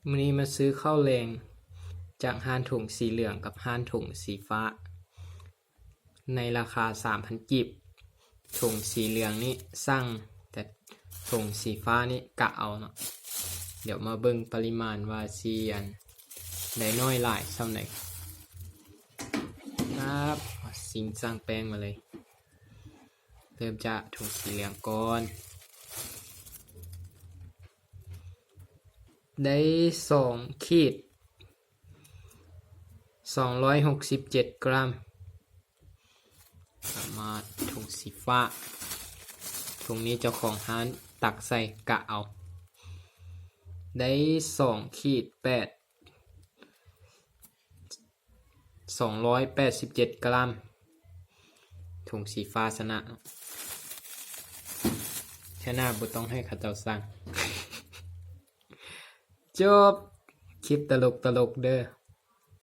ມື້ນີ້ມາຊື້ເຂົ້າແລງຈາກຮ້ານຖົງສີເຫຼືອງກັບຮ້ານຖົງສີຟ້າ ໃນລາຄາສາມພັນກີບ. ຖົງສີເຫຼືອງນີ້ສັ່ງ, ແຕ່ຖົງສີຟ້ານີ້ກະເອົາເນາະ. ດຽວມາເບິ່ງປະລິມານວ່າຊິອັນໃດ ໜ້ອຍຫຼາຍສ່ຳໃດ. ປັບ, ຊິງສ້າງແປ້ງມາເລີຍ. ເລີ່ມຈາກຖົງສີເຫຼືອງກ່ອນ. ໄດ້ສອງຂີດ ສອງຮ້ອຍຫົກສິບເຈັດກຣາມ. ມາຖົງສີຟ້າ, ຖົງນີ້ເຈົ້າຂອງຮ້ານຕັກໃສ່ກະເອົາ. ໄດ້ສອງຂີດແປດ ສອງຮ້ອຍແປດສິບເຈັດກຣາມ. ຖົງສີຟ້າຊະນະ. ເທື່ອໜ້າບໍ່ຕ້ອງໃຫ້ເຂົາເຈົ້າສັ່ງ. ຈົບ. ຄລິບຕະຫຼົກຕະຫຼົກເດີ້.